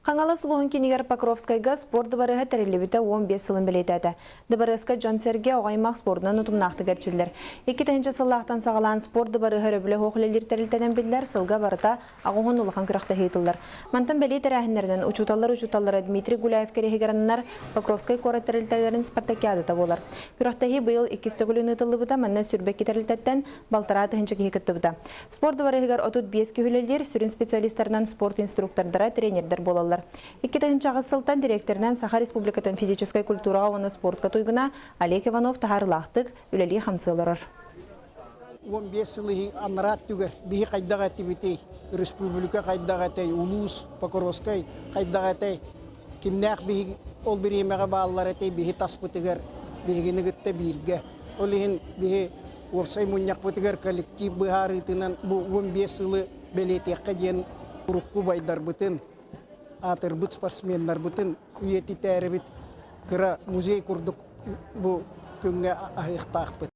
Хаҥалас улууһун киинигэр Покровскайга спорт дыбарыаһа тэриллибитэ 15 сылын бэлиэтээтэ. Дыбарыаска дьон-сэргэ, оҕо-аймах спордунан утумнаахтык эрчиллэр. 2000 сыллаахтан саҕалаан спорт дыбарыаһа өрөбүлэ суох үлэлиир тэрилтэнэн биллэр, сылга барыта аҕыһын улахан күрэхтэһии ыытыллар. Мантан бэлиэ тэрээһиннэринэн учууталлар учууталлара Дмитрий Гуляев кэриэһигэр ананар Покровскай куорат тэрилтэлэрин спартакиадата буолар. Күрэхтэһии быйыл иккис төгүлүн ыытыллыбыта, манна сүүрбэкки тэрилтэттэн балтараа тыһыынча киһи кыттыбыта. Спорт дыбарыһыгар 35 киһи үлэлиир, сүрүн специалистарынан спорт инструктордара, тренердэр буолаллар. 2008 сылтан дириэктэринэн Саха Республикатын физическэй культураҕа уонна спортка туйгуна Олег Иванов таһаарыылаахтык үлэлии-хамсыы олорор. 15 сыл иһи анараа өттүгэр биһи хайдах этибитий, республика хайдах этэй, улуус Покровскай хайдах этэй, кимнээх биһиги ол бириэмэҕэ бааллар этэй, биһи таспытыгар биһигини кытта бииргэ. Ол иһин биһи уопсай мунньахпытыгар коллектив быһаарыытынан бу 15 сылы бэлиэтиэххэ диэн урукку убайдарбытын, аатырбыт спортсменнарбытын үйэтитээрибит кыра музей курдук бу күҥҥэ аһыахтаахпыт.